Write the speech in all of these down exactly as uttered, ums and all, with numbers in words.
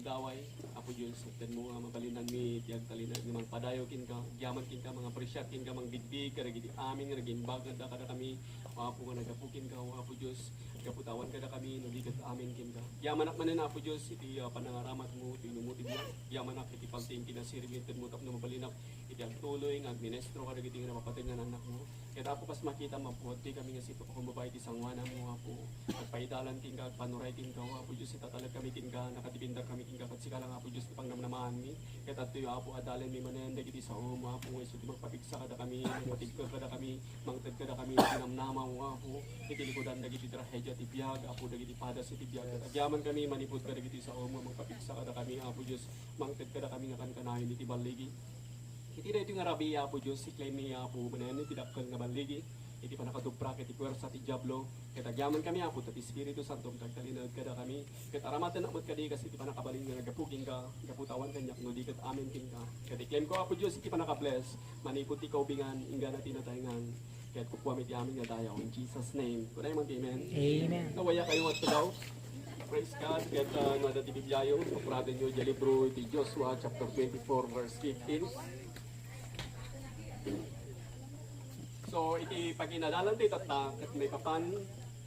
Daway, Apo Dios, itedmo nga mabalinanmi ti agtalinaed nga mangpadayaw kenka, agyaman kenka, mangapresiar kenka, mangbigbig kadagiti amin nga nagimbagan da kadakami, O Apo, nga naggapu kenka, O Apo Dios, gapu ta awan kadakami, no di ket amin kenka. Agyamanak manen, Apo Dios, iti, ah, panangaramatmo, iti inummo ti biag. Agyamanak iti paltiing kinasirib nga itedmo tapno mabalinak iti agtuloy nga agministro kadagiti nga napapateg nga anakmo. Ket, Apo, kas makita, mabuat ti kami nga sipakumbaba iti sangoananmo, Apo. Agpaidalan kenka, agpanuray kenka, O Apo Dios, itatalek kami kenka, nakadepender kami kenka, ket sika lang, Apo Dios, ti pangnamnamaanmi. Ket adtoy, Apo, adalanmi manen dagiti saom, Apo, nga isu ti mangpapigsa kadakami, mangtigker kadakami, mangted kadakami iti namnama, O Apo, iti likudan dagiti trahedia ti biag, Apo, dagiti padas iti biag. Ket agyaman kami manipud kadagiti saom nga mangpapigsa kadakami, Apo Dios, mangted kadakami nga kankanayon iti balligi. Iti daytoy nga rabii, Apo Dios, i-claim-mi, Apo, manen iti dakkel nga balligi, iti pannakadubra ket iti puersa ti Diablo. Ket agyaman kami, Apo, ta ti Espiritu Santo ti agtalinaed kadakami. Ket aramatennak met kadi kas iti pannakabalin nga naggapu kenka, gapu ta awan kaniak no di ket amin kenka. Ket i-claim-ko, Apo Dios, iti pannakabless, manipud ti kaubingan, inggana ti nataengan. Ket kukuami ti amin nga dayaw. In Jesus' name. Kunay man ti amen. Amen. Nawaya kayo at daw. Praise God. Ket, ah, no adda ti Bibliayo, puradenyo diay libro iti Joshua chapter twenty-four, verse fifteen. So, iti paginadalan ti tatta, ket maipapan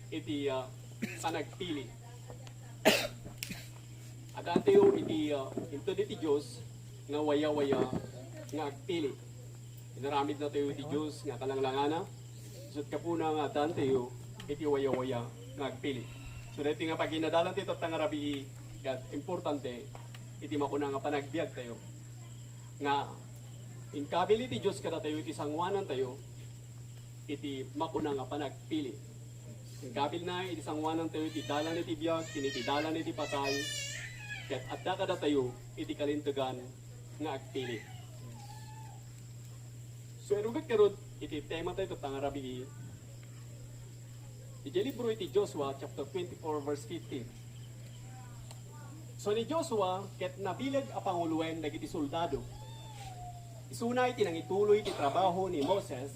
iti, ah, panagpili. Addantayo iti, ah, inted iti Dios nga wayawaya nga agpili. Inaramidnatayo iti Dios nga kalanglangana, ket gapuna nga addantayo iti wayawaya nga agpili. So, daytoy nga paginadalan ti tatta nga rabii, ket importante iti makuna nga panagbiagtayo nga inkabil iti Dios kadatayo iti sangoanantayo iti makuna nga panagpili. Inkabilna iti sangoanantayo iti dalan iti biag ken iti dalan iti patay, ket adda kadatayo iti kalintegan nga agpili. So, irugat ngarud iti tematayo tatta nga rabii, idiay libro iti Joshua chapter twenty-four, verse fifteen. So, ni Joshua ket nabileg a panguloen dagiti soldado. Isuna iti nangituloy ti trabaho ni Moses,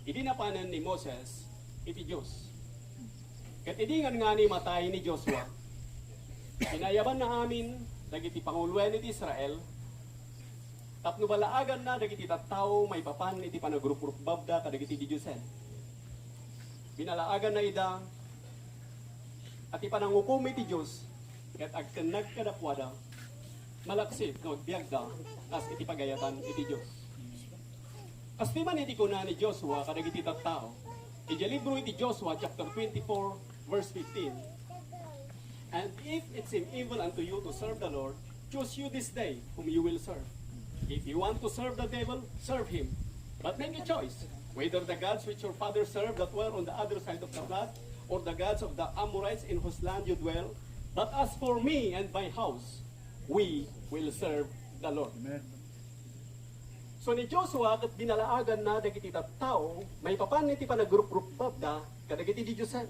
idi napanen ni Moses iti Dios. Ket idi ngan-ngani matay ni Joshua, pinayabanna amin dagiti panguloen iti Israel tapno balaaganna dagiti tattao maipapan iti panagruprukbabda kadagiti didiosen. Binalaaganna ida a ti panangukom iti Dios ket agtennag kadakuada, malaksid no agbiagda kas iti pagayatan iti Dios. Kasta man iti kuna ni Joshua kadagiti tattao, idiay libro iti Joshua chapter twenty-four, verse fifteen, "And if it seem evil unto you to serve the Lord, choose you this day whom you will serve. If you want to serve the devil, serve him. But make a choice, whether the gods which your fathers served that were on the other side of the flood, or the gods of the Amorites in whose land you dwell. But as for me and my house, we will serve the Lord." Amen. So, ni Joshua ket binalaaganna dagiti tattao maipapan iti panagruprukbabda kadagiti didiosen.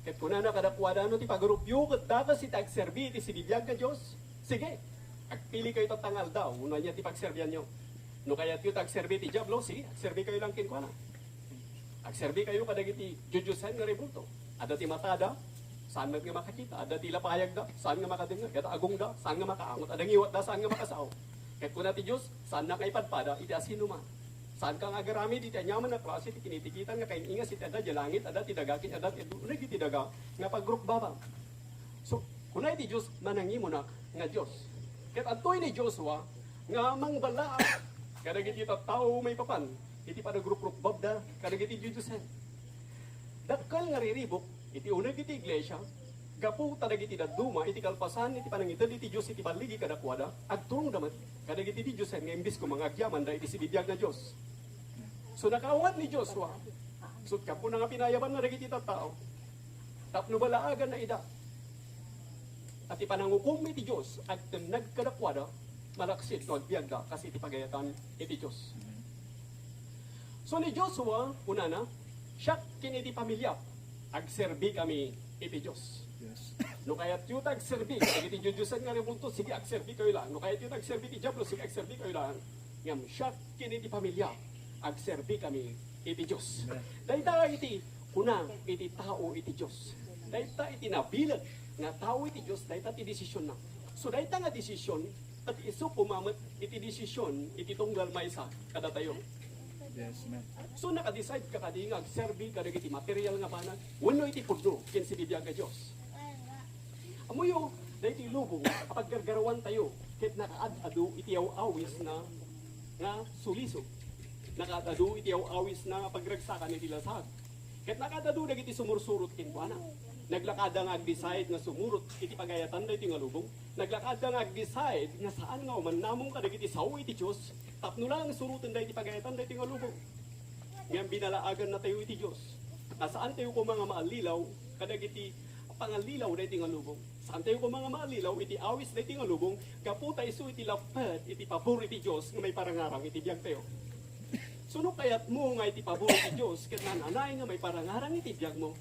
Ket kunana kadakuada, "No ti pagrupyo ket dakes iti agserbi iti sibibiag nga Dios, sige, agpilikayo tatta nga aldaw no ania ti pagserbianyo. No kayatyo ti agserbi ti Diablo, sige, agserbikayo lang kenkuana. Agserbikayo kadagiti didiosen nga rimulto. Adda ti matada, saan met nga makakita. Adda ti lapayagda, saan nga makadengngeg. Adda agongda, saan nga makaangot. Adda ngiwatda, saan nga makasao." Ket kuna ti Dios, "Saannak nga ipadpada iti asinoman. Saanka nga agaramid iti aniaman a klase ti kinitikitan nga kain-ingas iti adda idiay langit, adda ti daga, ken adda ti uneg iti daga nga pagrukbabam." So, kuna iti Dios, "Manangimunak nga Dios." Ket adtoy ni Joshua nga mangbalaak kadagiti tattao maipapan iti panagruprukbabda kadagiti didiosen. Dakkel nga riribuk iti uneg iti iglesia, gapu ta dagiti dadduma iti kalpasan iti panangited iti Dios iti balligi kadakuada, agturongda met kadagiti didiosen nga imbes koma nga agyamanda iti sibibiag nga Dios. So, nakaawat ni Joshua, so, gapuna nga pinayabanna dagiti tattao tapno balaaganna ida. A ti panangukom iti Dios agtennag kadakuada, malaksid no agbiagda kas iti pagayatan iti Dios. So, ni Joshua, kunana, "Siak ken iti pamiliak, agserbikami iti Dios." Yes. No kayatyo ta agserbi kadagiti didiosen nga rimulto, sige, agserbikayo laeng. No kayatyo ta agserbi ti Diablo, sige, agserbikayo laeng. Ngem siak ken iti pamiliak, agserbikami iti Dios. Amen. Dayta iti kuna iti tao iti Dios. Dayta iti nabileg nga tao iti Dios, dayta ti desisionna. So, dayta nga desisyon, ket isu koma met iti desisyon iti tunggal maysa kadatayo. Yes, ma'am. So, nakadecide ka kadi nga agserbi kadagiti material nga banag wenno iti pudno ken sinibiag a Dios? Ammoyo, daytoy lubong a paggargarawantayo ket nakaad-adu iti aw-awisna nga sulisog. Nakaad-adu iti aw-awisna nga pagragsakan iti lasag. Ket nakaad-adu dagiti sumursurot kenkuana. Naglakada nga agdecide nga sumurot iti pagayatan daytoy nga lubong. Naglakada nga agdecide nga saan nga umannamong kadagiti sao iti Dios tapno laeng suroten daytoy pagayatan daytoy nga lubong. Ngem binalaagannatayo iti Dios. A saantayo koma nga maallilaw kadagiti pangallilaw daytoy nga lubong. Saantayo koma nga maallilaw iti awis daytoy nga lubong gapu ta isu iti lapped iti pabor iti Dios nga maiparangarang iti biagtayo. So no kayatmo nga iti pabor iti Dios ket naan-anay nga maiparangarang iti biagmo,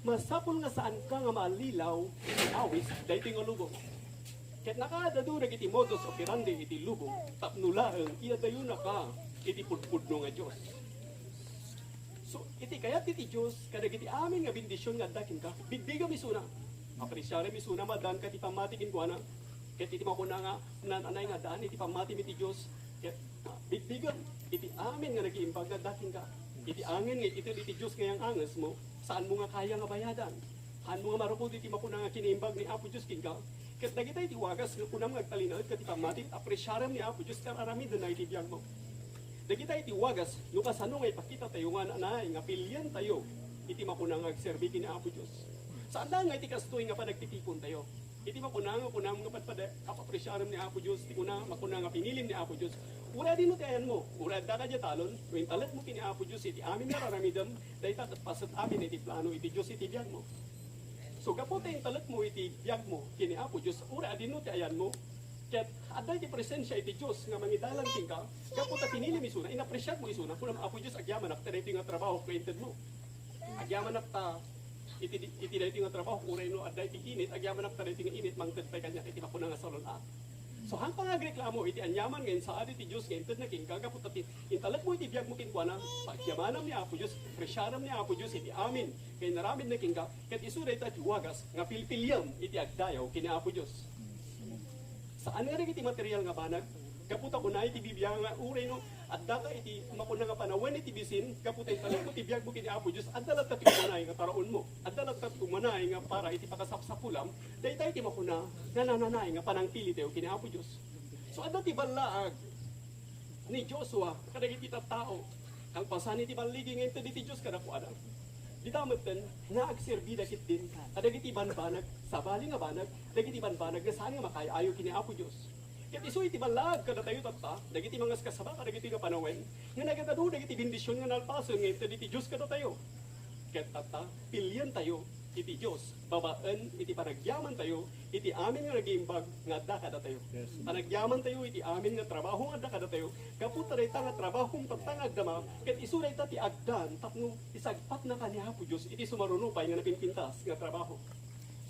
masapul nga saanka nga maallilaw iti awis daytoy nga lubong. Ket nakaad-adu dagiti modus operandi iti lubong tapno laeng iadayonaka iti pudpudno nga Dios. So, iti kayat iti Dios kadagiti amin nga bendision nga adda kenka, bigbigam isuna. Apresiarem isuna, maaddaanka iti pammati kenkuana. Ket iti makuna nga naan-anay nga addaan iti pammatim iti Dios, ket, ah, bigbigam iti amin nga nagiimbag nga adda kenka. Iti angin nga ited iti Dios nga yang-angesmo, saanmo nga kaya nga bayadan. Haanmo nga marukod iti makuna nga kiniimbag ni Apo Dios kenka. Ket dagita iti wagas nga kunam nga agtalinaed ket ti pammati, apresiarem ni Apo Dios nga ar-aramidenna iti biagmo. Dagita iti wagas no kasano nga ipakitatayo nga naan-anay nga pilientayo iti makuna nga agserbi ken ni Apo Dios. Saan laeng nga iti kastoy nga panagtitipontayo. Iti makuna nga kunam nga padpada, apapresiarem ni Apo Dios, ti kuna, makuna nga pinilim ni Apo Dios. Uray adino ti ayanmo, uray addaka diay talon, no intalekmo ken ni Apo Dios iti amin nga ar-aramidem, dayta ket paset amin iti plano iti Dios iti biagmo. So, gapu ta intalekmo iti biagmo ken ni Apo Dios, uray adino ti ayanmo, ket adda iti presensia iti Dios nga mangidalan kenka, gapu ta pinilim isuna, inapresiarmo isuna, kunam, "Apo Dios, agyamanak ta daytoy nga trabaho nga intedmo. Agyamanak ta iti, iti daytoy nga trabaho, uray no adda iti init, agyamanak ta daytoy nga init, mangted pay kaniak iti makuna nga salun-at." So, haanka nga agreklamo iti aniaman nga insaad iti Dios nga intedna kenka gapu ta ti intalekmo iti biagmo kenkuana, pagyamanam ni Apo Dios, apresiarem ni Apo Dios iti amin nga inaramidna kenka, ket isu dayta ti wagas nga pilpiliam iti agdayaw ken ni Apo Dios. Saan nga dagiti material nga banag, gapu ta kuna iti Biblia nga uray no addaka iti makuna nga panawen iti bisin, gapu ta intalekmo ti biagmo ken ni Apo Dios, adda latta ti umanay nga taraonmo, adda latta ti umanay nga para iti pakasapsapulam, dayta iti makuna nga naan-anay nga panangpilitayo ken ni Apo Dios. So, adda ti ballaag ni Joshua kadagiti tattao, kalpasan iti balligi nga inted iti Dios kadakuada. Dita metten nga agserbida ketdin kadagiti banbanag, sabali nga banag, dagiti banbanag nga saan nga makaay-ayo ken ni Apo Dios. Ket isu iti ballaag kadatayo tatta, dagiti mangaskasaba kadagiti nga panawen, nga nagad-adu dagiti bendision nga nalpasen nga inted iti Dios kadatayo. Ket tatta, pilientayo iti Dios babaen iti panagyamantayo iti amin nga nagiimbag nga adda kadatayo. Yes. Panagyamantayo iti amin nga trabaho nga adda kadatayo, gapu ta dayta nga trabaho tatta nga agdama, ket isu dayta ti agdan tapno isagpatnaka ni Apo Dios iti sumaruno pay nga napinpintas nga trabaho.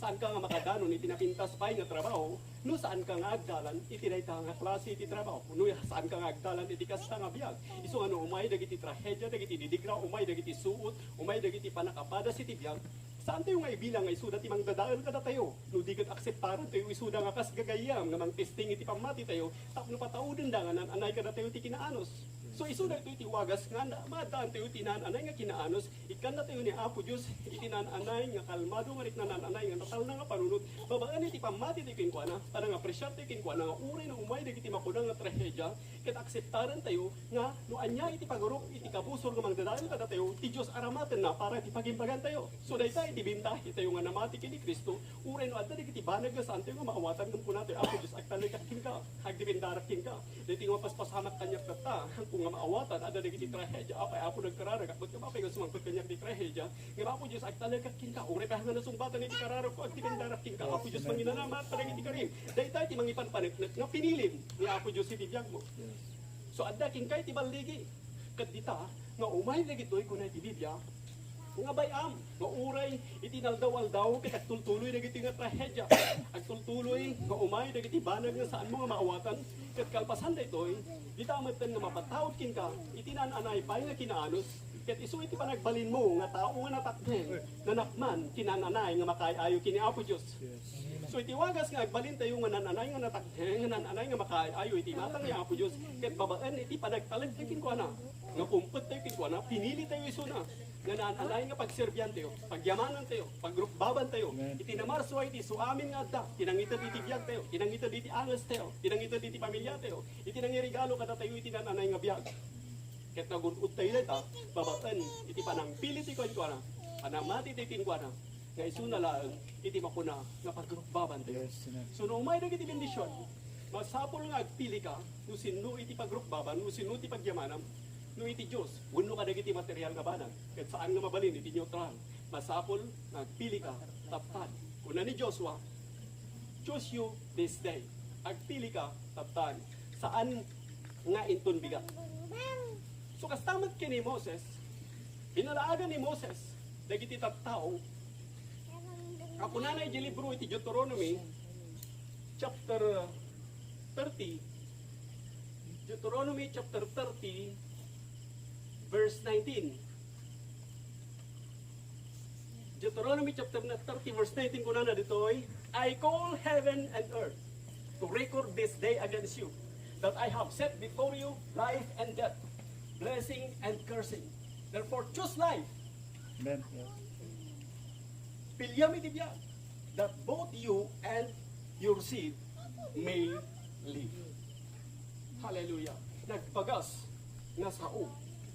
Saanka nga makadanon iti napintas pay nga trabaho no saanka nga agdalan iti dayta nga klase iti trabaho, no saanka nga agdalan iti kasta nga biag. Isu nga no umay dagiti trahedia, dagiti didigra, umay dagiti suot, umay dagiti pannakapadas iti biag, saantayo nga ibilang nga isuda ti mangdadael kadatayo, no di ket akseptarantayo isuda nga kas gagayyem nga mangtesting iti pammatitayo tapno pataudenda nga naan-anay kadatayo ti kinaanus. So, isu daytoy ti wagas nga na-, maaddaantayo ti naan-anay nga kinaanus, ikkannatayo ni Apo Dios iti naan-anay nga kalmado nga rikna, naan-anay nga natalna nga panunot, babaen iti pammatitayo kenkuana, panangapresiartayo kenkuana nga uray no umay dagiti makuna nga trahedia, ket akseptarantayo nga no ania iti pagurok iti kabusor nga mangdadael kadatayo, ti Dios aramatenna para iti pagimbagantayo. So, dayta iti bentaha tayo nga namati ken ni Cristo, uray no adda dagiti banag nga saantayo nga maawatan ngem kunatayo, "Apo Dios, agtalekak kenka, agdependarak kenka." Daytoy nga mapaspasamak kaniak tatta, haanko nga maawatan, adda dagiti trahedia, apay, Apo, nagkararagak, ket apay nga sumangpet kaniak ti trahedia, ngem, Apo Dios, agtalekak kenka, uray pay nga nasungbatan iti kararagko, agdependarak kenka, Apo Dios, manginanamat kadagiti karim. Dayta iti mangipanpaneknek nga pinilim ni Apo Dios iti biagmo. So, adda kenka iti balligi. Ket dita, nga umay dagitoy, kuna iti Biblia, nga bay-am nga uray iti inaldaw-aldaw ket agtultuloy dagitoy nga trahedia. Agtultuloy nga umay dagiti banag nga saanmo nga maawatan. Ket kalpasan daytoy, dita metten nga mapataud kenka iti naan-anay pay nga kinaanus, Ket isu iti panagbalinmo nga tao nga natakneng, nanakman ti naan-anay nga makaay-ayo ken ni Apo Dios. So iti wagas nga agbalintayo nga naan-anay nga natakneng, nga naan-anay nga makaay-ayo iti imatang ni Apo Dios, ket babaen iti panagtalektayo kenkuana, nga kumpettayo kenkuana, pinilitayo isuna, nga naan-anay nga pagserbiantayo, pagyamanantayo, pagrukbabantayo, iti namarsua iti isu amin nga adda, ti nangited iti biagtayo, ti nangited iti angestayo, ti nangited iti pamiliatayo, iti nangiregalo kadatayo iti naan-anay nga biag. Ket nagun-odtayo dayta babaen iti panangpilitayo kenkuana, panammatitayo kenkuana, nga isuna laeng iti makuna nga pagrukbabantayo. Yes, amen. So, no umay dagiti bendision, masapul nga agpilika no sinno iti pagrukbaban, no sinno ti pagyamanam, no iti Dios, wenno kadagiti material nga banag, ket saan nga mabalin iti neutral. Masapul nga agpilika taptan. Kuna ni Joshua, "Choose you this day." Agpilika taptan. Saan nga inton bigat. So, kasta met ken ni Moses, binalaagan ni Moses dagiti tattao. Akunana iti libro iti Deuteronomy, chapter thirty. Deuteronomy chapter thirty, verse nineteen. Deuteronomy chapter thirty, verse nineteen, kunana ditoy, "I call heaven and earth to record this day against you, that I have set before you life and death, blessing and cursing. Therefore, choose life." Amen. Yeah. Piliam iti biag, that both you and your seed may live. Hallelujah. Nagbagas nga sao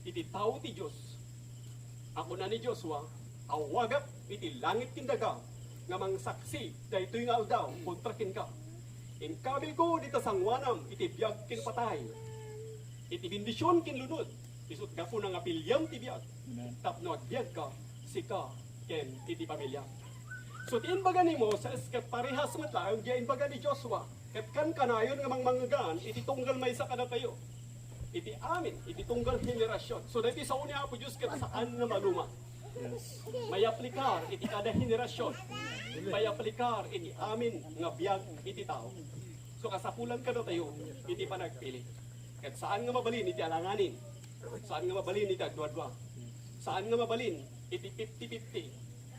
iti tao ti Dios. Kuna ni Joshua, "Awagak iti langit ken daga nga mangsaksi daytoy nga aldaw kontra kenka. Inkabilko dita sangoanam iti biag ken patay, iti bendision ken lunod. Isut' gapuna nga piliam ti biag, amen, tapno agbiagka, sika ken iti pamiliam." So, ti imbaga ni Moses ket parehas met laeng diay imbaga ni Joshua. Ket kankanayon nga mangmangngegaan iti tunggal maysa kadatayo, iti amin, iti tunggal henerasion. So, daytoy sao ni Apo Dios ket saan nga maluma. Yes. Mayaplikar iti kada henerasion. Mayaplikar iti amin nga biag iti tao. So, kasapulan kadatayo iti panagpili. Ket saan nga mabalin iti alanganin. Saan nga mabalin iti agduadua. Saan nga mabalin iti fifty fifty.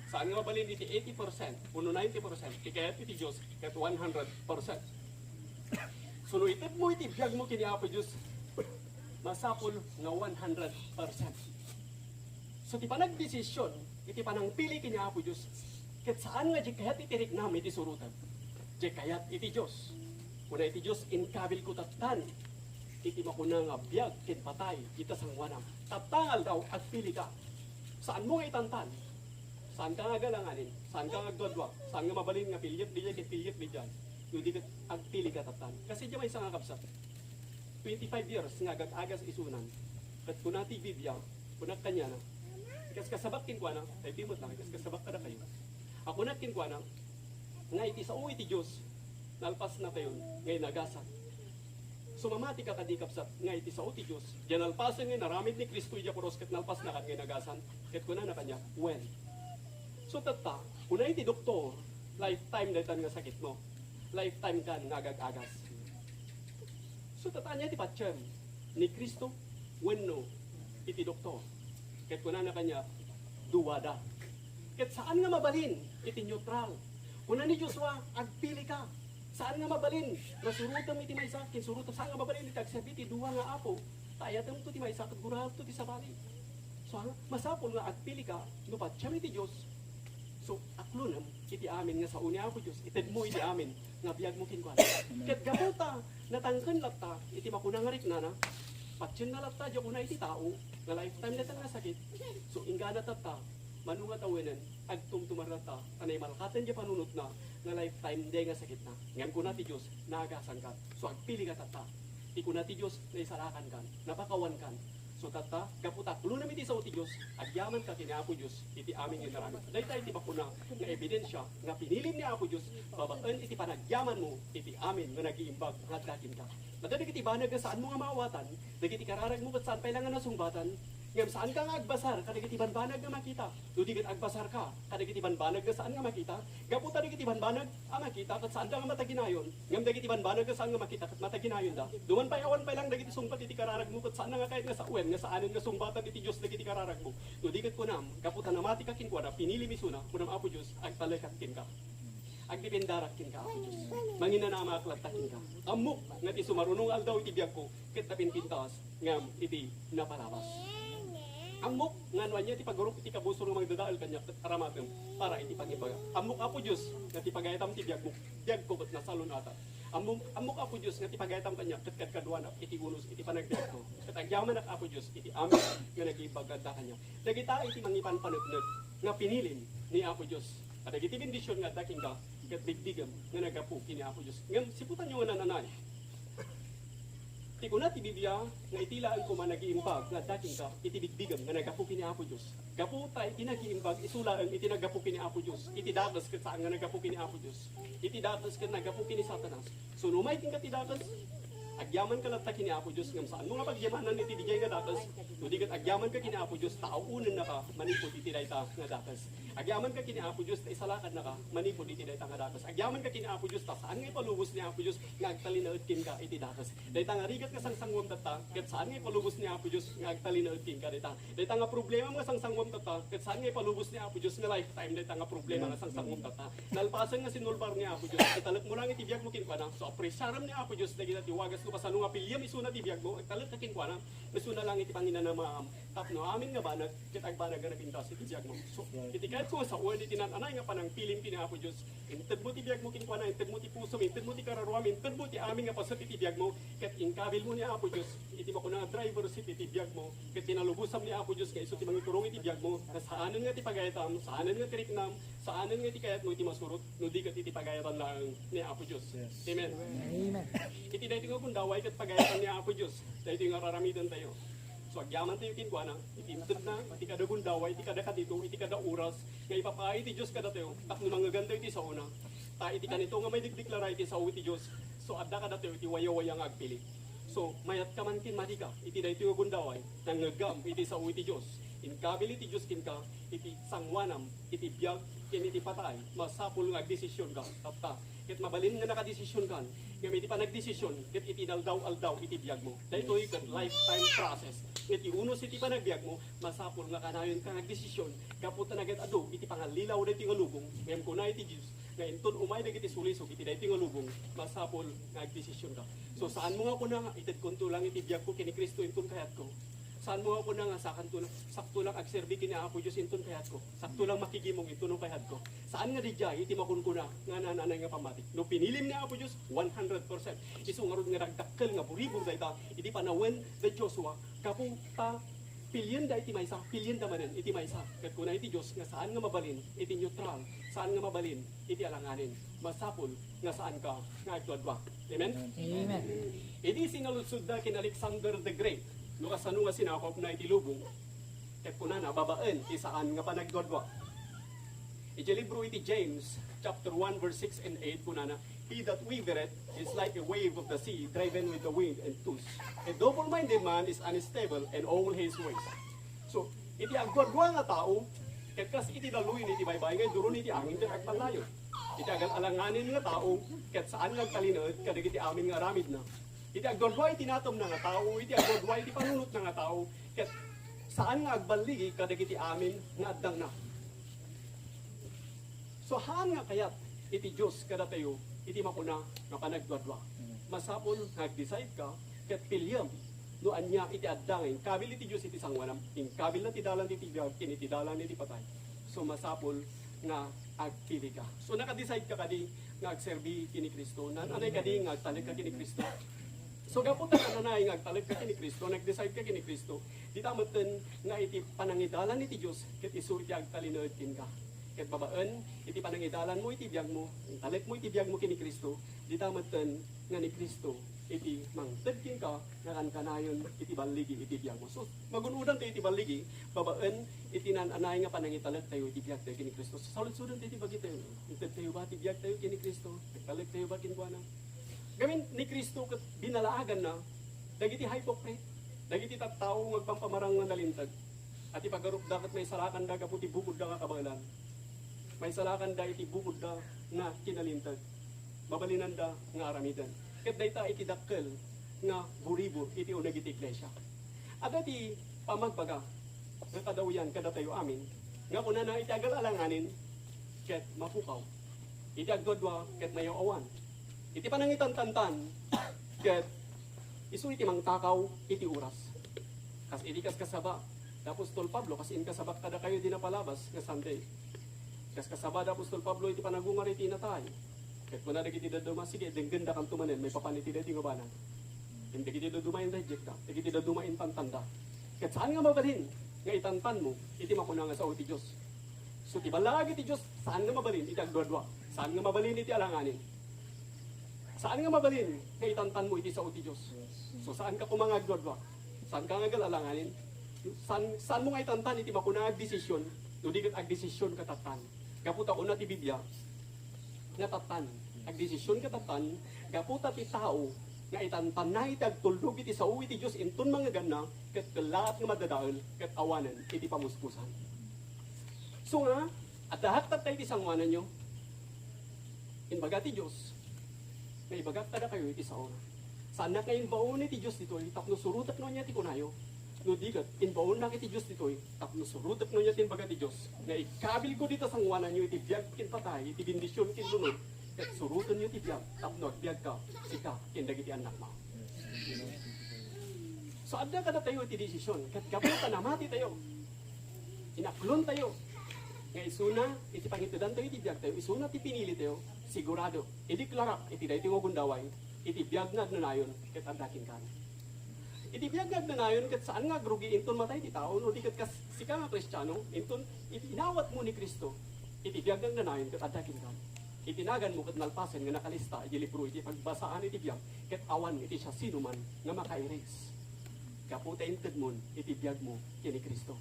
Saan nga mabalin iti eighty percent wenno ninety percent. Ti kayat iti Dios ket one hundred percent. So, no itedmo iti biagmo ken ni Apo Dios, masapul nga one hundred percent. So, ti panagdesision iti panangpili ken ni Apo Dios, ket saan nga diay kayat iti riknam iti surotem. Diay kayat iti Dios. Kuna iti Dios, "Inkabilko tattan iti makuna nga biag ken patay ita sangoanam. Tapta nga aldaw, agpilika." Saanmo nga itantan. Saanka nga agalanganin. Saanka nga agduadua. Saan nga mabalin nga piliek diay ket piliek diay. No di ket agpilika tattan. Kasi diay maysa nga kabsat, twenty-five years nga agag-agas isunan. Ket kuna ti Biblia, kunak kaniana, ikaskasabak kenkuana, daytoy met lang, ikaskasabak kadakayo. A, kunak kenkuana, nga iti sao iti Dios, nalpasnatayon nga inagasan. So, mamatika kadi, kabsat, nga iti sao ti Dios, diay nalpasen nga inaramid ni Cristo idiay krus ket nalpasnakan nga inagasan, ket kunana kaniak, "Wen." So, tatta, kuna iti doktor, "Lifetime daytan nga sakitmo. Lifetime kan nga agag-agas." So, tatta, ania ti patiem, ni Cristo wenno iti doktor? Ket kunana kaniak, "Duada." Ket saan nga mabalin iti neutral. Kuna ni Joshua, "Agpilika." Saan nga mabalin nga surotem iti maysa ken surotem, saan nga mabalin iti agserbi ti dua nga apo. Ta ayatemto ti maysa ket guraemto ti sabali. So, ha, masapul nga agpilika no patiem iti Dios. So, aklonem iti amin nga sao ni Apo Dios, itedmo iti amin nga biagmo kenkuana. Ket gapu ta natangken latta iti makuna nga riknana, patienna latta diay kuna iti tao nga lifetime daytan nga sakit. So, inggana tatta, mano nga tawenen, agtumtumar latta, ta naimalkaten diay panunotna nga lifetime diay nga sakitna. Ngem kuna ti Dios, "Naagasanka." So, agpilika tatta. Ti kuna ti Dios, naisalakankan, napakawankan. So, tatta, gapu ta aklonem iti sao ti Dios, agyamanka ken ni Apo Dios iti amin nga inaramidmo. Dayta iti makuna nga ebidensia nga pinilim ni Apo Dios babaen iti panagyamanmo iti amin nga nagiimbag nga adda kenka. Adda dagiti banag nga saanmo nga maawatan, dagiti kararagmo ket saan pay la nga nasungbatan, Ngem saanka nga agbasar kadagiti banbanag nga makita. No di ket agbasarka kadagiti banbanag nga saan nga makita, gapu ta dagiti banbanag a makita ket saanda nga mataginayon, ngem dagiti banbanag nga saan nga makita ket mataginayonda. Duman pay awan pay lang dagiti sungbat iti kararagmo ket saanna nga kayat nga sawen nga saanen nga sungbatan iti Dios dagiti kararagmo. No di ket kunam, gapu ta namatika kenkuana, pinilim isuna, kunam, Apo Dios, agtalekak kenka. Agdependarak kenka, Apo Dios. Manginanamaak latta kenka. Ammok nga ti sumaruno nga aldaw iti biagko, ket napinpintas ngem iti napalabas. Ammok nga no ania ti pagurok iti kabusor nga mangdadael kaniak, ket aramatem para iti pangibagak. Ammok, Apo Dios, nga ti pagayatam ti biagmo, biagko ket nasalun-atak. Ammok, ammok, Apo Dios, nga ti pagayatam kaniak ket kadkaduanak iti unos iti panagbiagko. Ket agyamanak, Apo Dios, iti amin nga nagiimbag nga adda kaniak. Dagita iti mangipanpaneknek nga pinilim ni Apo Dios. Kadagiti bendision nga adda kenka ket bigdigem nga naggapu ken ni Apo Dios. Ngem siputanyo nga naan-anay. Ti kuna ti Biblia nga iti laeng koma nagiimbag nga adda kenka iti bigdigem nga naggapu ken ni Apo Dios. Gapu ta iti nagiimbag isu laeng iti naggapu ken ni Apo Dios. Iti dakes ket saan nga naggapu ken ni Apo Dios. Iti dakes ket naggapu ken ni Satanas. So, no umay kenka ti dakes, agyamanka latta ken ni Apo Dios, ngem saanmo nga pagyamanan iti dijay nga dakes, no di ket agyamanka ken ni Apo Dios, ta aunennaka manipud iti dayta nga dakes. Agyamanka ken ni Apo Dios, ta isalakannaka manipud iti dayta nga dakes. Agyamanka ken ni Apo Dios, ta saan nga ipalubos ni Apo Dios nga agtalinaed kenka iti dakes. Dayta nga rigat nga sangsanguem tatta, ket saan nga ipalubos ni Apo Dios nga agtalinaed kenka dayta. Dayta nga problema nga sangsanguem tatta, ket saan nga ipalubos ni Apo Dios nga lifetime dayta nga problema nga sangsanguem tatta. Nalpasen nga sinulbar ni Apo Dios, italekmo lang iti biagmo kenkuana. So, apresiarem ni Apo Dios dagita ti wagas no kasano nga piliem isuna ti biagmo, agtalekka kenkuana. Isuna lang iti panginanamaam tapno amin nga banag ket agbanag nga napintas iti biagmo. So, iti kayatko nga sawen iti naan-anay nga panangpilim ken ni Apo Dios, intedmo ti biagmo kenkuana, intedmo ti pusom, intedmo ti kararuam, intedmo ti amin nga paset iti biagmo, ket inkabilmo ni Apo Dios iti makuna nga driver seat iti biagmo, ket tinalubosam ni Apo Dios nga isu ti mangiturong iti biagmo, nga saanen nga ti pagayatam, saanen nga ti riknam, saanen nga ti kayatmo iti masurot, no di ket iti pagayatan laeng ni Apo Dios. Amen. Amen. Iti daytoy nga gundaway ket pagayatan ni Apo Dios, daytoy nga ar-aramidentayo. So, agyamantayo kenkuana, iti intedna, iti kada gundaway, iti kada kadito, iti kada oras, nga ipapaay ti Dios kadatayo, tapno mangngegantayo iti saona. Ta iti kanito nga maidekdeklara iti sao iti Dios, so, adda kadatayo iti wayawaya nga agpili. So, mayat ka man ken madi ka, iti daytoy nga gundaway, nangngeggam iti sao iti Dios. Inkabil iti Dios kenka, iti sanguanam, iti biag, ken iti patay, masapul nga agdesisionka, tatta. Ket mabalin nga nakadesisionkan, ngem iti panagdesisyon, ket iti inaldaw-aldaw iti biagmo. Daytoy ket lifetime process. Ket ti unos iti panagbiagmo, masapul nga kanayonka nga agdesisyon, gapu ta nagad-adu iti pangallilaw daytoy nga lubong. Ngem kuna iti Dios, nga inton umay dagiti sulisog iti daytoy nga lubong, masapul nga agdesisionka. So, saanmo nga kuna nga, "Itedkonto lang iti biagko ken ni Cristo, inton kayatko." Saanmo nga kuna nga, "Sakanto lang, sakto lang agserbi ken ni Apo Dios, inton kayatko. Sakto lang makigimong, inton kayatko." Saan nga didiay iti makunkuna nga naan-anay nga pammati. No pinilim ni Apo Dios, one hundred percent. Isu ngarud nga dakdakkel nga buribor dayta iti panawen da Joshua, gapu ta pilienda iti maysa, pilienda manen iti maysa. Ket kuna iti Dios nga saan nga mabalin iti neutral, saan nga mabalin iti alanganin. Masapul nga saanka nga agduadua. Amen? Amen. Idi sinaludsodda ken Alexander the Great, no kasano nga sinakupna iti lubong, ket kunana, babaen ti saan nga panagduadua. Iti libro iti James, chapter one, verse six and eight, kunana, "He that wavereth is like a wave of the sea, driven with the wind and tossed. A double-minded man is unstable in all his ways." So, iti agduadua nga tao, ket kas iti daluy iti baybay nga iduron iti angin ket agpallayo. Iti agal-alanganin nga tao, ket saan nga agtalinaed kadagiti amin nga aramidna. Iti agduadua iti natemna nga tao, iti agduadua iti panunotna nga tao, ket saan nga agballigi kadagiti amin nga addangna. So, haan nga kayat iti Dios kadatayo iti makuna nga panagduadua. Masapul nga agdecide ka ket piliem no ania iti adda nga inkabil iti Dios iti sanguanam, inkabilna ti dalan iti biag ken iti dalan iti patay. So, masapul nga agpili ka. So, nakadecide ka kadi nga agserbi ken ni Cristo? Naan-anay kadi nga agtalek ka ken ni Cristo? So, gapu ta naan-anay nga agtalek ka ken ni Cristo, nagdecide ka ken ni Cristo, dita metten nga iti panangidalan iti Dios, ket isu iti agtalinaed kenka. Ket babaen iti panangidalanmo iti biagmo, intalekmo iti biagmo ken ni Cristo, dita metten nga ni Cristo iti mangted kenka nga kankanayon iti balligi iti biagmo. So, magun-odantayo iti balligi babaen iti naan-anay nga panangitalektayo iti biagtayo ken ni Cristo. Saludsodentayo iti bagitayo. Intedtayo ba ti biagtayo ken ni Cristo? Nagtalektayo ba kenkuana? Gamin ni Cristo ket binalaaganna dagiti hypocrite, dagiti tattao nga agpampamarang nga nalinteg. Ti pagarupda ket maisalakanda gapu ti bukodda nga kabaelan. Maisalakanda iti bukodda nga kinalinteg. Mabalinanda nga aramiden. Ket dayta iti dakkel nga buribor iti uneg iti iglesia. Adda ti pamagbaga nga kadawyan kadatayo amin nga kunana iti agal-alanganin ket mapukaw. Iti agduadua ket mayaw-awan. Iti panangitantantan ket isu iti mangtakaw iti oras. Kas iti kaskasaba da Apostol Pablo, kas inkasabak kadakayo di napalabas nga Sunday. Kaskasaba da Apostol Pablo iti panagungar iti natay. Ket kuna dagiti dadduma, sige, denggendakanto manen maipapan iti daytoy nga banag. Ken dagiti dadduma in-rejectda, dagiti dadduma intantanda. Ket saan nga mabalin nga itantanmo iti makuna nga sao ti Dios. So ti ballaag iti Dios, saan nga mabalin iti agduadua. Saan nga mabalin iti alanganin. Saan nga mabalin nga itantanmo iti sao ti Dios. So saanka koma nga agduadua. Saanka nga agal-alanganin. Saan, saanmo nga itantan iti makuna nga agdesisyon, no di ket agdesisyon ka tattan. Gapu ta kuna ti Biblia, nga tattan. Agdesisyon ka tattan, gapu ta ti tao nga itantanna iti agtulnog iti sao iti Dios inton mangngeganna, ket kellaat nga madadael, ket awanen iti pamuspusan. So nga, adda haktatta iti sangoananyo. Imbaga ti Dios, nga ibagak kadakayo iti saona. Saannak nga imbaon iti Dios ditoy tapno surotek no ania ti kunayo. No di ket, imbaonnak iti Dios ditoy tapno surotek no ania ti imbaga ti Dios, nga ikkabilko dita sangoananyo iti biag ken patay, iti bendision ken lunod, ket surotenyo ti biag tapno agbiagka, sika ken dagiti annakmo. So, adda kadatayo iti desisyon, ket gapu ta namati tayo, inaklon tayo, nga isuna iti pangitedantayo iti biag tayo, isuna ti pinili tayo, sigurado, ideklara iti daytoy nga gundaway, iti biag nga agnanayon ket adda kenkan. Iti biag nga agnanayon ket saan nga agrugi inton matay ti tao, no di ket kas sika nga Kristiano, inton iti inawatmo ni Cristo, iti biag nga agnanayon ket adda kenkan. Iti naganmo ket nalpasen nga nakalista iti libro iti pagbasaan iti biag, ket awan iti siasinoman nga maka-erase. Gapu ta intedmon iti biagmo ken ni Cristo.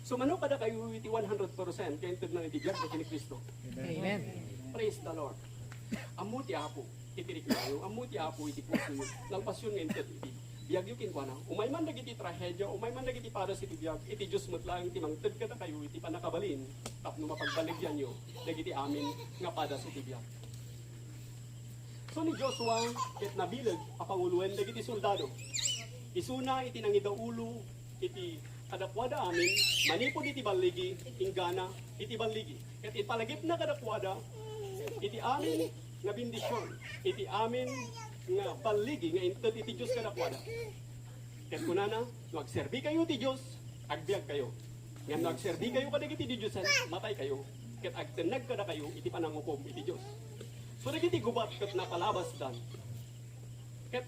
Sumano kadakayo iti one hundred percent nga intedna iti biagmo ken ni Cristo. Amen. Praise the Lord. Ammo ti Apo iti riknayo, ammo ti Apo iti pusoyo. Nalpasyon nga inted iti biagyo kenkuana. Umay man dagiti trahedia, umay man dagiti padas iti biag, iti Dios met laeng ti mangted kadakayo iti pannakabalin tapno mapagbaligyanyo dagiti amin nga padas iti biag. So ni Joshua ket nabileg a panguloen dagiti soldado. Isuna iti nangidaulo iti kadakuada amin manipud iti balligi, inggana iti balligi. Ket ipalagipna kadakuada iti amin nga bendision, iti amin nga balligi nga inted iti Dios kadakuada. Ket kunana, no agserbikayo ti Dios, agbiagkayo. Ngem no agserbikayo kadagiti didiosen, mataykayo. Ket agtenneg kadakayo iti panangukom iti Dios. So dagiti gubat ket napalabasdan. Ket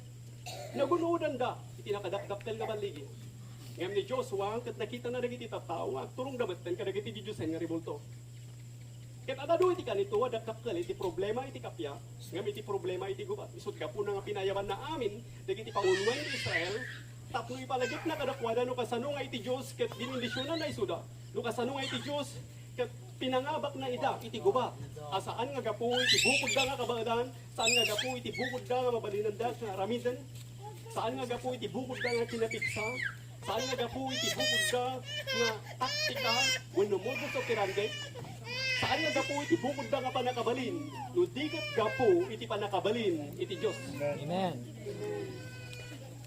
nagun-odanda iti nakadakdakkel nga balligi. Ngem ni Joshua ket nakitana dagiti tattao nga agturongda metten kadagiti didiosen nga ribulto. Ket adda adu iti kanito a dakdakkel iti problema iti kappia, ngem iti problema iti gubat. Isut' gapuna nga pinayabanna amin dagiti panguloen ti Israel, tapno ipalagipna kadakuada no kasano nga iti Dios ket binendisionanna isuda, no kasano nga iti Dios ket pinangabakna ida iti gubat, a saan nga gapu iti bukodda nga kabaelan, saan nga gapu iti bukodda nga mabalinanda nga aramiden, saan nga gapu iti bukodda nga kinapigsa, saan nga gapu iti bukodda nga taktika wenno modus operandi, saan nga gapu iti bukodda nga pannakabalin, no di ket gapu iti pannakabalin iti Dios. Amen.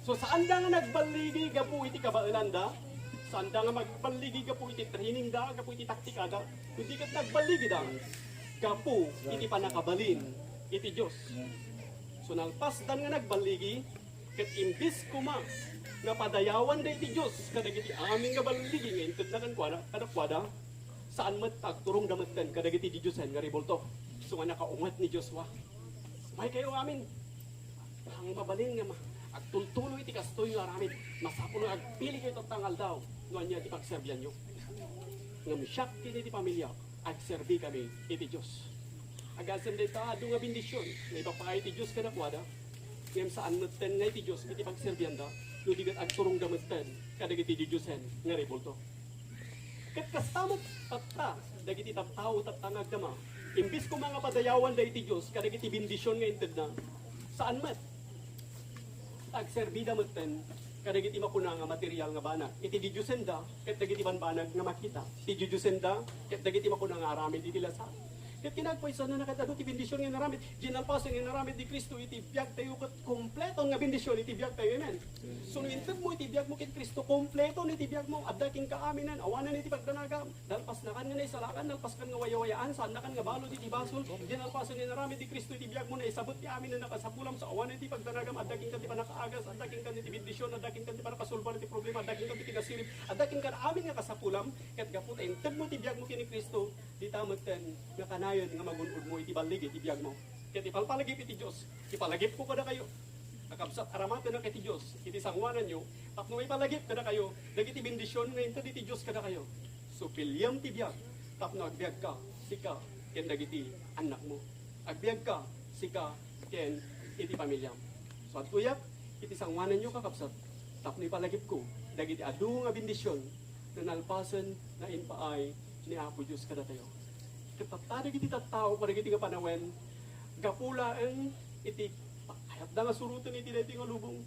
So, saanda nga nagballigi gapu iti kabaelanda, saanda nga magballigi gapu iti trainingda, gapu iti taktikada, kundi ket nagballigida gapu iti pannakabalin iti Dios. So, nalpasdan nga nagballigi, ket imbes koma nga padayawanda iti Dios kadagiti amin nga balligi nga intedna kenkuana, kadakuada, saan met ta agturongda metten kadagiti didiosen nga ribulto. So nga nakaunget ni Joshua. Maykayo amin. Ang mabalin nga ma-, agtultuloy iti kastoy nga aramid, masapul nga agpilikayo tatta nga aldaw no ania ti pagserbianyo. Ngem siak ken iti pamiliak, agserbi kami iti Dios. Agasem dayta adu nga bendision nga ipapaay ti Dios kadakuada, ngem saan metten nga iti Dios iti pagserbianda, no di ket agturongda metten kadagiti didiosen nga ribulto. Ket kasta met tatta, dagiti tattao tatta nga agdama, imbes koma nga padayawanda iti Dios kadagiti bendision nga intedna, saan met. Agserbida metten kadagiti makuna nga material nga banag. Iti didiosenda, ket dagiti banbanag nga makita. Iti didiosenda, ket dagiti makuna nga aramid iti lasa. Ket kinagpaysanna ket adu ti bendision nga inaramid. Diay nalpasen nga inaramid ni Cristo iti biagtayo ket kompleton nga bendision iti biagtayo. Amen. So, no intedmo iti biagmo ken Cristo, kompleton iti biagmo. Adda kenka aminen, awanen iti pagdanagam. Nalpasnakan nga naisalakan, nalpaskan nga wayawayaan, saannakan nga balud iti basol. Diay nalpasen nga inaramid ni Cristo iti biagmo, naisabet ti amin a nakasapulam, so awanen ti pagdanagam, adda kenka ti pannakaagas, adda kenka ti bendision, adda kenka ti pannakasolbar iti problema, adda kenka ti kinasirib, adda kenka amin nga kasapulam, ket gapu ta intedmo ti biagmo ken ni Cristo, dita metten nga kanayon nga magun-odmo iti ballig iti biagmo. Ket ipalpalagip iti Dios, ipalagipko kadakayo. Kakabsat, aramatennak iti Dios iti sangoananyo, tapno maipalagip kadakayo dagiti bendision nga inted iti Dios kadakayo. So, piliam ti biag tapno agbiagka, sika ken dagiti annakmo. Agbiagka, sika ken iti pamiliam. So, adtoyak iti sangoananyo, kakabsat, tapno ipalagipko dagiti adu nga bendision nga nalpasen nga impaay ni Apo Dios kadatayo. Ket tatta dagiti tattao kadagiti nga panawen, gapu laeng iti kayatda nga suroten iti daytoy nga lubong.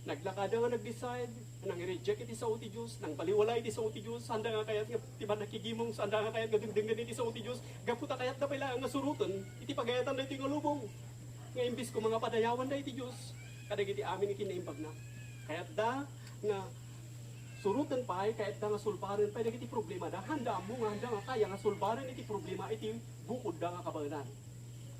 Naglakada nga nag-decide, nang-reject iti sao ti Dios, nangbaliwala iti sao ti Dios, sanda nga kayat nga ti pannakigimong, sanda nga kayat nga dengdengen iti sao ti Dios, gapu ta kayatda pay laeng nga suroten iti pagayatan daytoy nga lubong. Nga imbes koma nga padayawanda iti Dios kadagiti amin nga kinnaimbagna. Kayatda nga suroten pay, kayatda nga sulbaren pay dagiti problemada. Handa ammo nga handa nga kaya nga sulbaren iti problema iti bukodda nga kabaelan.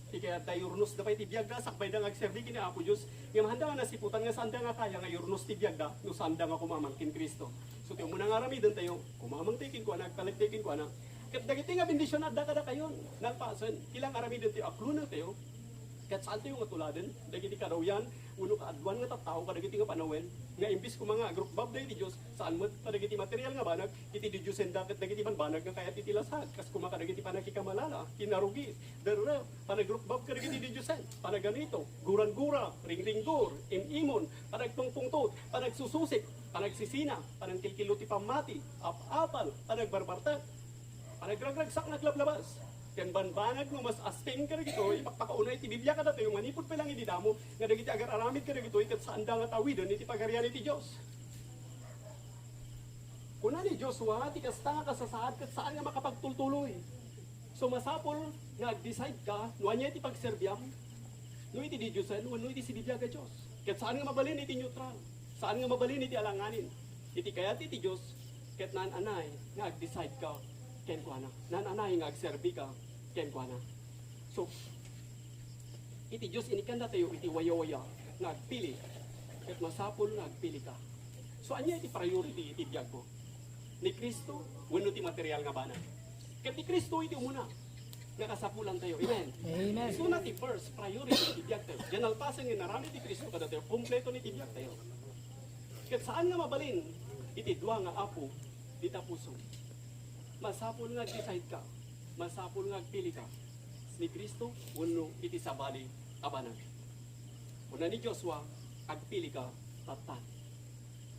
Ti kayatda, iurnosda pay ti biagda, sakbayda nga agserbi ken ni Apo Dios. Ngem handa nga nasiputan nga sanda nga kaya nga iurnos ti biagda no sanda nga kumamang ken Cristo. So, ti umuna nga aramidentayo, kumamangtayo kenkuana, agtalektayo kenkuana. Ket dagiti nga bendision adda kadakayon, nalpasen, ti lang aramidentayo, aklonentayo. Ket saantayo nga tuladen dagiti karawian wenno kaaduan nga tattao kadagiti nga panawen nga imbes koma nga agrukbabda iti Dios, saan met kadagiti material nga banag iti didiosenda ket dagiti banbanag nga kayat iti lasag, kas koma kadagiti pannakikamalala, kinarugi, derrep, panagrukbab kadagiti didiosen, panaganito, gurangura, ringringgur, im-imon, panagpungpungtot, panagsususik, panagsisina, panangkilkilo ti pammati, ap-apal, panagbarbartek, panagragragsak nga aglablabas, ken banbanag nga mas asping kadagitoy, ipakpakaunay ti Biblia kadatayo manipud pay lang idi damo nga dagiti agar-aramid kadagitoy ket saanda nga tawiden iti Pagarian iti Dios. Kuna ni Joshua, ti kasta nga kasasaad ket saan nga makapagtultuloy. So, masapul nga ag-decide ka no ania ti pagserbiam, no iti didiosen wenno iti sinibiag a Dios. Ket saan nga mabalin iti neutral. Saan nga mabalin iti alanganin. Iti kayat iti Dios, ket naan-anay nga ag-decide ka kenkuana. Naan-anay nga agserbi ka kenkuana. So, iti Dios, inikkandatayo iti wayawaya nga agpili, ket masapul nga agpili ka. So, ania iti priority iti biagmo? Ni Cristo wenno ti material nga banag? Ket ni Cristo iti umuna nga kasapulantayo. Amen. Amen. Isuna ti first priority iti biagtayo. Diay nalpasen nga inaramid ni Cristo kadatayo, kompleto ni ti biagtayo. Ket saan nga mabalin iti dua nga apo dita puso. Masapul nga ag-decide ka. Masapul nga agpili ka. Ni Cristo wenno iti sabali a banag. Kuna ni Joshua, agpili ka, tattan.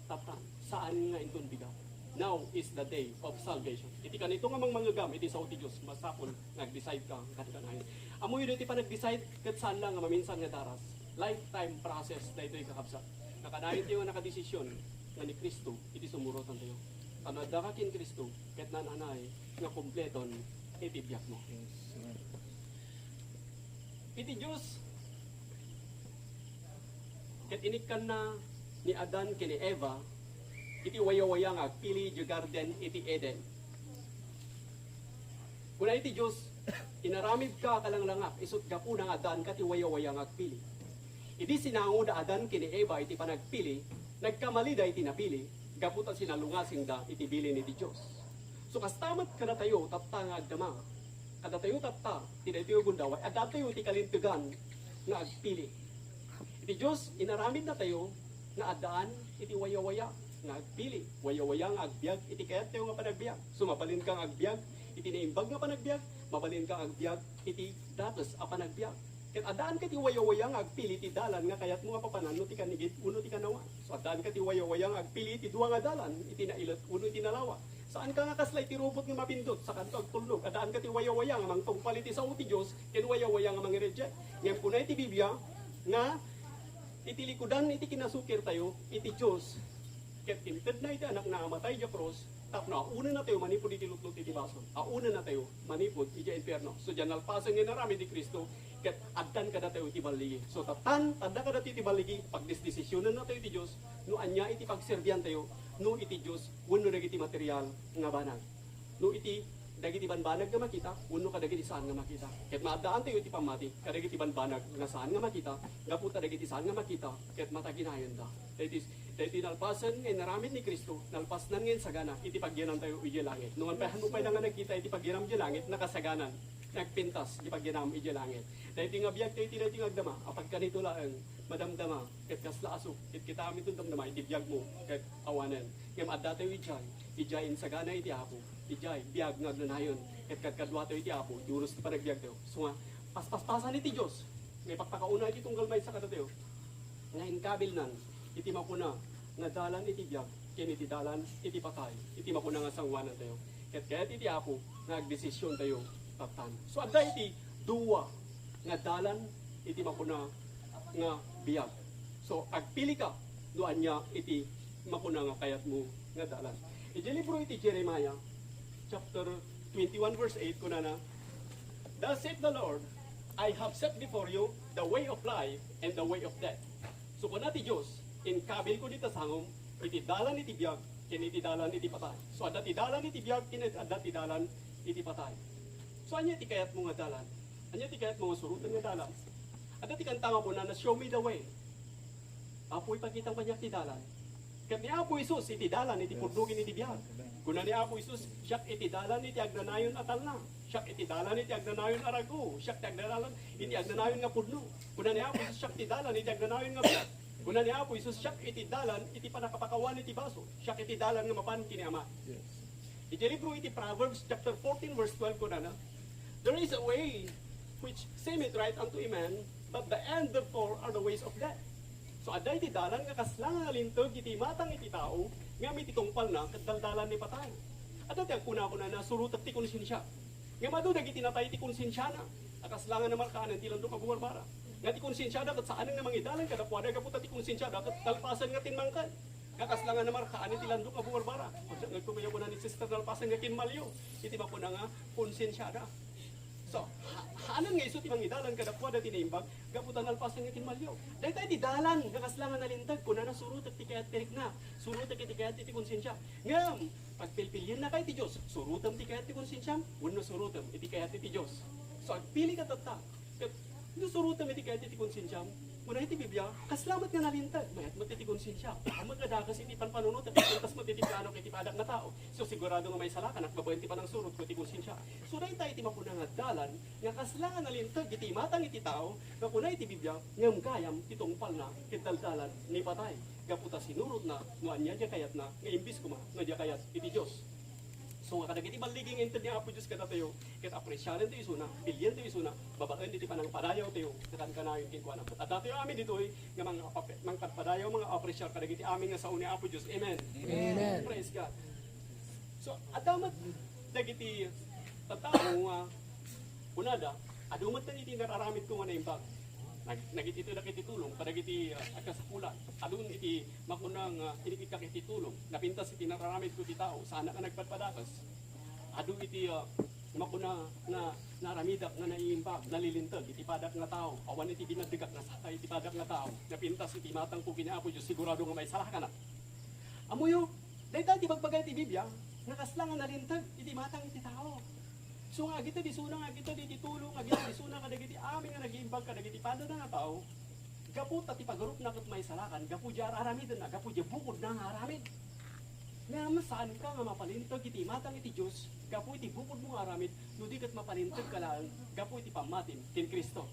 Tattan. Saan nga inton bigat. Now is the day of salvation. Iti kanito nga mangmangegam iti sao ti Dios, masapul nga ag-decide ka, kadkanayon. Ammoyo iti panag-decide, ket saan la nga maminsan nga daras. Lifetime process daytoy, kakabsat. Nakanayontayo nga nakadesisyon nga ni Cristo iti sumurotantayo. Ta no adda ka ken Cristo, ket naan-anay nga kompleton iti biagmo. Iti Dios, ket inikkanna ni Adan ken ni Eva iti wayawaya nga agpili iti garden iti Eden. Kuna iti Dios, "Inaramidka a kalanglangak, isut' gapuna nga addaanka ti wayawaya nga agpili." Idi sinango da Adan ken ni Eva iti panagpili, nagkamalida iti napili, gapu ta sinalungasingda iti bilin iti Dios. So, kasta met kadatayo tatta nga agdama. Kadatayo tatta, ti daytoy gundaway, addaantayo iti kalintegan nga agpili. Iti Dios, inaramidnatayo nga addaan iti wayawaya nga agpili, wayawaya nga agbiag iti kayattayo nga panagbiag. So, mabalinka nga agbiag iti naimbag nga panagbiag, mabalinka nga agbiag iti dates a panagbiag. Ket addaanka ti wayawaya nga agpili ti dalan nga kayatmo nga papanan, no ti kanigid wenno ti kanawa. So, addaanka ti wayawaya nga agpili ti dua nga dalan, iti nailet wenno iti nalawa. Saanka nga kasla iti robot nga mapindot, sakanto agtulnog. Addaanka ti wayawaya nga mangtungpal iti sao ti Dios, ken wayawaya nga mangreject. Ngem kuna iti Biblia nga Iti likudan iti kinasukirtayo iti Dios, ket intedna iti Anakna a matay idiay krus, tapno aunennatayo manipud iti lutlut iti basol, aunennatayo manipud idiay infierno. So, diay nalpasen nga inaramid ni Cristo, ket addan kadatayo iti balligi. So, tattan, adda kadatayo iti balligi, pagdesdesisionennatayo iti Dios, no ania iti pagserbiantayo, no iti Dios, wenno dagiti material nga banag. No iti dagiti banbanag nga makita, wenno kadagiti saan nga makita. Ket maaddaantayo iti pammati kadagiti banbanag nga saan nga makita, gapu ta dagiti saan nga makita, ket mataginayonda. That is, daytoy nalpasen nga inaramid ni Cristo, nalpasnan nga insagana iti pagyanamtayo idiay langit. No, manpahanno pay da nga nagkita iti pagyanam idiay langit, nakasaganan, nagpintas iti pagyanam idiay langit. Daytoy nga biagtayo iti daytoy nga agdama, apagkanito laeng, madamdama, ket kasla aso, ket kita amin damdama iti biagmo, ket awanen. Ngem addatayo idiay, idiay insagana iti Apo, idiay biag nga agnanayon, ket kadkaduatayo iti Apo, iti unos ti panagbiagtayo. So nga, paspaspasan iti Dios, nga ipakpakauna iti tunggal maysa kadatayo, nga inkabilnan iti makuna nga dalan iti biag, ken iti dalan iti patay, iti makuna nga sangoanantayo. Ket kayat iti Apo nga agdesisiontayo tattan. So, adda iti dua nga dalan iti makuna nga biag. So, agpilika no ania iti makuna nga kayatmo nga dalan. Iti libro iti Jeremiah, chapter twenty-one, verse eight, kunana, "Thus saith the Lord, I have set before you the way of life and the way of death." So, kuna ti Dios, "Inkabilko dita sangom iti dalan iti biag ken iti dalan iti patay." So, adda ti dalan iti biag ken adda ti dalan iti patay. So, ania ti kayatmo nga dalan? Ania ti kayatmo nga suroten nga dalan? Adda ti kanta nga kunana, "Show me the way." Apo, ipakitam kaniak ti dalan. Ket ni Apo Jesus iti dalan iti pudno ken iti biag. Kuna ni Apo Jesus, "Siak iti dalan iti agnanayon a talna. Siak iti dalan iti agnanayon a rago. Siak ti agdadalan iti agnanayon nga pudno." Kuna ni Apo Jesus, "Siak ti dalan iti agnanayon nga biag." Kuna ni Apo Jesus, "Siak iti dalan iti pannakapakawan iti basol. Siak iti dalan nga mapan ken ni Ama." Yes. Iti libro iti Proverbs chapter fourteen, verse twelve, kunana, "There is a way which seemeth right unto a man, but the end thereof are the ways of death." So, adda iti dalan nga kasla nga nalinteg iti imatang iti tao, ngem iti tungpalna ket daldalan ni patay. Adda ti agkuna-kunana, "Surotek ti konsensia." Ngem adu dagiti natay ti konsensiana, a kasla nga namarkaanen ti landok a burbara. Nga ti konsensiada ket saanen nga mangidalan kadakuada gapu ta ti konsensiada ket nalpasen nga timmangken. Nga kasla nga namarkaanen ti landok a burbara. Kung siya, nagkumayo kuna ni Sister, nalpasen nga kinmalyo iti makuna nga konsensiada. So, ha-, haanen nga isu ti mangidalan kadakuada ti naimbag, gapu ta nalpasen nga kinmalyo. Dayta iti dalan nga kasla nga nalinteg, kunana, "Surotek ti kayat ti rikna, surotek iti kayat iti konsensia." Ngem, pagpilpiliennaka iti Dios, surotem ti kayat ti konsensiam, wenno surotem iti kayat iti Dios. So, agpilika tatta. Ket, no surotem iti kayat iti konsensiam, kuna iti Biblia, "Kasla met nga nalinteg, mayat met iti konsensia. Ammok a dakes iti panpanunot, ket intas met iti planok iti padak nga tao. So, sigurado nga maisalakanak babaen ti panangsurotko iti konsensia." So, dayta iti makuna nga dalan, nga kasla nga nalinteg iti imatang iti tao, nga kuna iti Biblia, "Ngem gayam ti tungpalna ket daldalan ni patay." Gapu ta sinurotna no ania diay kayatna, nga imbis koma no diay kayat iti Dios. So, nga kadagiti balligi nga inted ni Apo Dios kadatayo, ket apresiarentayo isuna, pilientayo isuna, babaen iti panangpadayawtayo, kanayon kenkuana. Addatayo amin ditoy nga mangkapap-, mangpadpadayaw, mangapresiar kadagiti amin nga sao ni Apo Dios. Amen. Amen. Praise God. So, adda met dagiti tattao nga kunada, "Adu met iti nararamidko nga naimbag. Nag-, nagititedak iti tulong kadagiti, ah, agkasapulan. Adun iti makuna nga inikittak iti tulong. Napintas iti nararamidko ti tao. Saanak a nagpadpadakes. Adu iti, ah, makuna nga naramidak nga naimbag, nalilinteg iti padak nga tao. Awan iti binadegak nga sakay iti padak nga tao. Napintas iti imatangko ken ni Apo Dios, sigurado nga maisalakanak." Ammoyo, dayta ti ibagbaga iti Biblia, nga kasla nga nalinteg iti imatang iti tao. So nga agited isuna nga agited iti tulong, agited isuna kadagiti amin nga nagiimbag kadagiti padana nga tao, gapu ta ti pagarupna ket maisalakan, gapu diay ar-aramidenna, gapu diay bukodna nga aramid. Ngem saanka nga mapalinteg iti imatang iti Dios gapu iti bukodmo nga aramid, no di ket mapalintegka laeng gapu iti pammatim ken Cristo.